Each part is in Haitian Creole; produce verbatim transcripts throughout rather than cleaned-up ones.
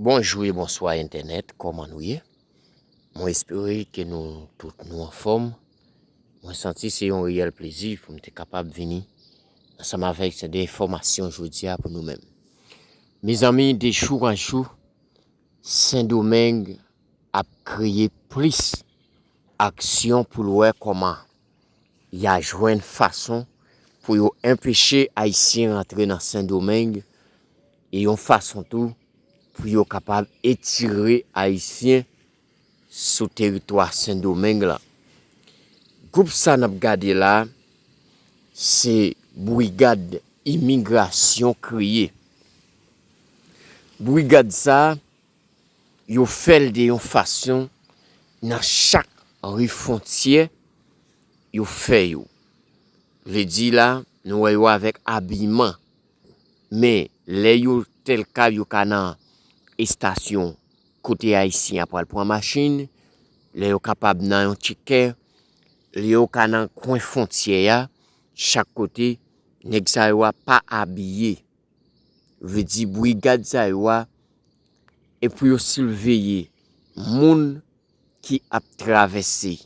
Bonjou e bonswa entènèt, kòman nou ye? Mwen espere ke nou tout nou anfòm. Mwen santi se yon reyèl plezi pou m te kapab vini ansanm avèk de enfòmasyon jodi a pou nou menm. Mezanmi, de jou an jou, Sendomeng ap kreye plis aksyon pou l wè kòman y a jwenn fason pou yo enpeche Ayisyen rantre nan Sendomeng, e yon fason tou pou yo kapab etire Ayisyen sou teritwa Sendomeng lan. Gwoup sa n ap gade la, se Brigad Imigrasyon kreye. Brigad sa, yo fè l de yon fason nan chak ri fwontyè yo fè yo. Vle di la, nou wè yo avèk abiman. Men, lè yo tèl ka, yo ka nan estasyon kote Ayisyen ap pral pran machin, lè yo kapab nan yon tchekè, lè yo ka nan kwen fwontyè a, chak kote, nèg sa yo a pa abiye. Vle di brigad sa yo a, e pou yo siveye moun ki ap travèse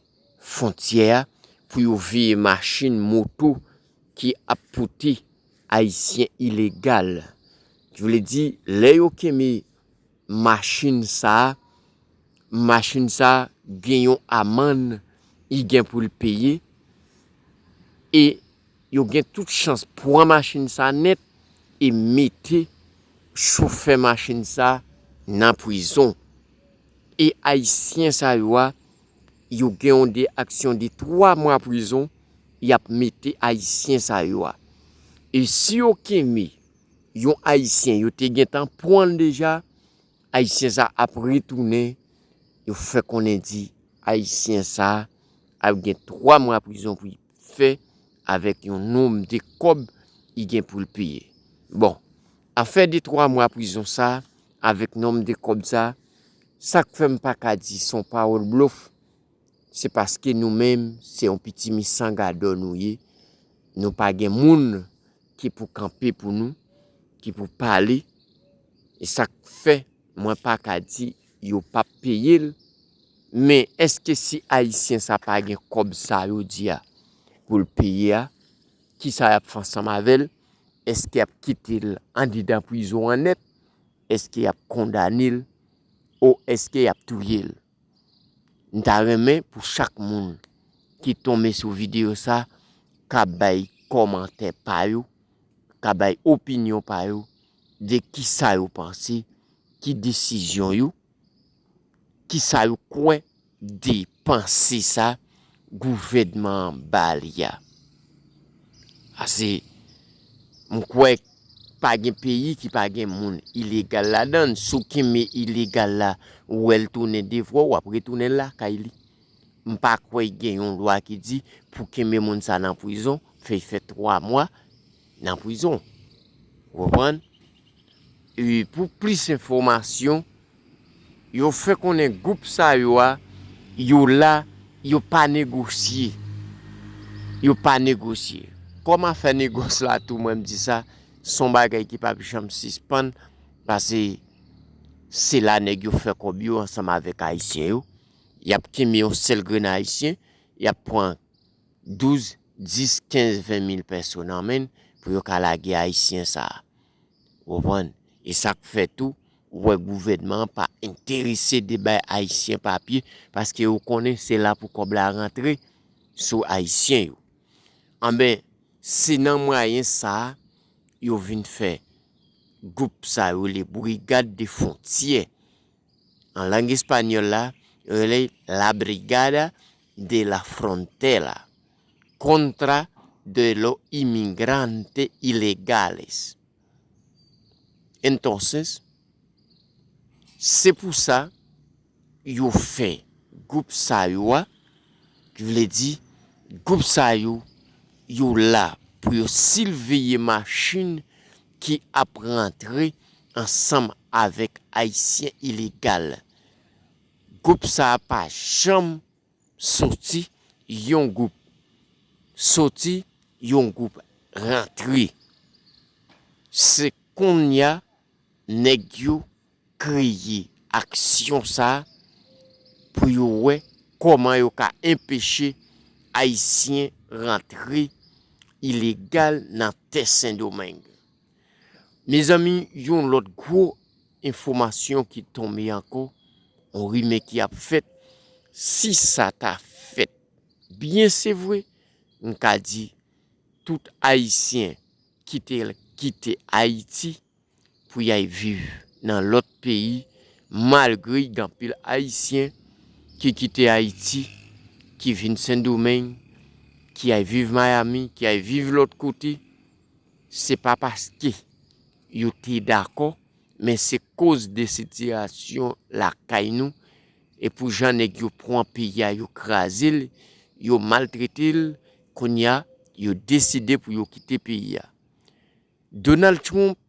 fwontyè a, pou yo veye machin, moto ki ap pote Ayisyen ilegal. Vle di, lè yo kenbe machin sa a, machin sa a gen yon amann li gen pou l peye, e yo gen tout chans pran machin sa a nèt e mete chofè machin sa a nan prizon. E Ayisyen sa yo a, yo gen yon de aksyon de twa mwa prizon y ap mete Ayisyen sa yo a. E si yo kenbe yon Ayisyen yo te gentan pran l deja, Ayisyen sa ap retounen, yo fè konnen di Ayisyen sa ap gen twa mwa prizon pou l fè avèk yon nonm de kòb li gen pou l peye. Bon, afè de twa mwa prizon sa, avèk nonm de kòb sa, sa k fè m pa ka di se yon pawòl blof, se paske nou menm, se yon pitimi san gadò nou ye. Nou pa gen moun ki pou kanpe pou nou, ki pou pale. E sa k fè mwen pa ka di yo p ap peye l. Men èske si Ayisyen sa pa gen kòb sa yo di a pou l peye a, kisa y ap fè ansanm avè l? Èske y ap kite l andedan prizon an nèt? Èske y ap kondane l? Ou èske y ap touye l? M ta renmen pou chak moun ki tonbe sou videyo sa ka bay kòmantè pa yo, ka bay opinyon pa yo de kisa yo panse, ki desizyon yo, kisa yo kwè de panse sa gouvènman an ba li a. Ase, m kwè pa gen peyi ki pa gen moun ilegal ladan l. Si w kenbe ilegal la, ou wè l tounen devwa w, w ap retounen l lakay li. M pa kwè gen yon lwa ki di pou kenbe moun sa nan prizon, fè l fè twa mwa nan prizon. Ou konprann? E pou plis enfòmasyon, yo fè konnen gwoup sa yo a, yo la, yo pa negosye. Yo pa negosye. Kòm afè negòs la tou, mwen m di sa, se yon bagay ki p ap janm sispann, paske se la nèg yo fè kòb yo ansanm avèk Ayisyen yo. Y ap kenbe yon sèl grenn Ayisyen, y ap pran douz, dis, kenz, ven mil pèso nan men l pou yo ka lage Ayisyen sa a. Ou konprann? E sa k fè tou, ou wè gouvènman an pa enterese de bay Ayisyen papye, paske yo konnen se la pou kòb la rantre sou Ayisyen yo. Anben, se nan mwayen sa a, yo vin fè gwoup sa yo rele Brigad de Fwontyè. An lang espanyòl la, yo rele La Brigada de la Frontera contra de los inmigrantes ilegales. Entonces, se pou sa yo fè gwoup sa yo a, ki vle di gwoup sa yo, yo la pou yo siveye machin ki ap rantre ansanm avèk Ayisyen ilegal. Gwoup sa a pa janm soti yon gwoup, soti yon gwoup rantre. Se kounye a nèg yo kreye aksyon sa a pou yo wè kòman yo ka enpeche Ayisyen rantre ilegal nan tè Sendomeng. Mezanmi, yon lòt gwo enfòmasyon ki tonbe ankò, yon rimè ki ap fèt, si sa ta fèt byen, se vre, m ka di tout Ayisyen ki te kite Ayiti pou y al viv nan lòt peyi, malgre gen anpil Ayisyen ki kite Ayiti, ki vin Sendomeng, ki al viv Miami, ki al viv lòt kote, se pa paske yo te dakò, men se koz de sitiyasyon lakay nou, e pou jan nèg yo pran peyi a, yo kraze l, yo maltrete l, kounye a, yo deside pou yo kite peyi a. Donald Trump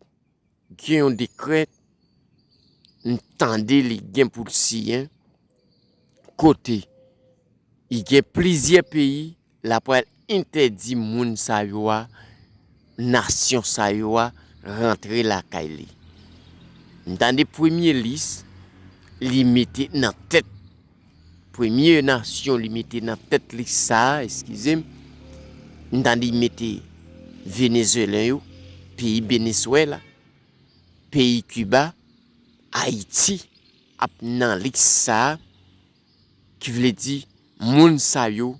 gen yon dekrè, m tande li gen pou l siyen, kote li gen plizyè peyi l ap pral entèdi moun sa yo a, nasyon sa yo a, rantre lakay li. M tande premye lis li mete nan tèt, premye nasyon li mete nan tèt lis sa a, eskize m, m tande li mete Venezuelen yo, peyi Venezuela, peyi Kiba, Ayiti ap nan lis sa a, ki vle di moun sa yo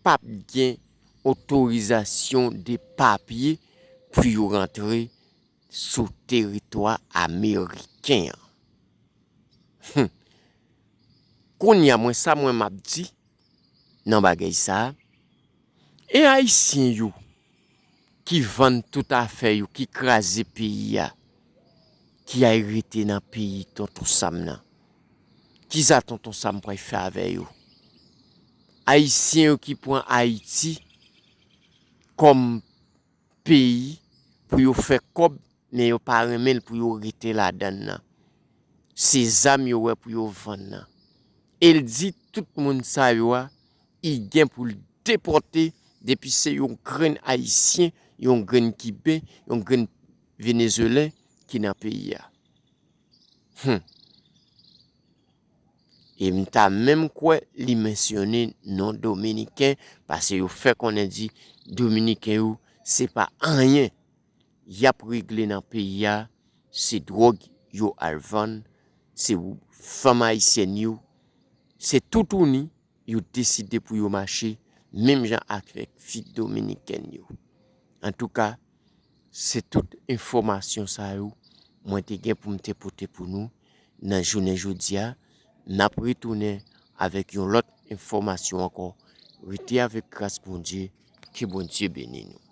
p ap gen otorizasyon de papye pou yo rantre sou teritwa ameriken an. Hum. Kounye a, mwen, sa mwen m ap di nan bagay sa a, e Ayisyen yo ki vann tout afè yo, ki kraze peyi a, ki al rete nan peyi Tonton Sam nan, kisa Tonton Sam pral fè avè yo? Ayisyen yo ki pran Ayiti kòm peyi pou yo fè kòb, men yo pa renmen l pou yo rete ladan l nan. Se zam yo wè pou yo vann nan. E l di tout moun sa yo a, li gen pou l depòte depi se yon grenn Ayisyen, yon grenn Kiben, yon grenn Venezuelen ki nan peyi a. Hum. E m ta menm kwè li mansyone non Dominiken, paske yo fè konnen di Dominiken yo, se pa anyen y ap regle nan peyi a, se dwòg yo al vann, se fanm ayisyèn yo, se toutouni yo deside pou yo mache menm jan avèk fi dominikèn yo. Antouka, se tout enfòmasyon sa yo mwen te gen pou m te pote pou nou nan jounen jodi a. N ap retounen avèk yon lòt enfòmasyon ankò. Rete avèk gras Bondye. Ke Bondye beni nou.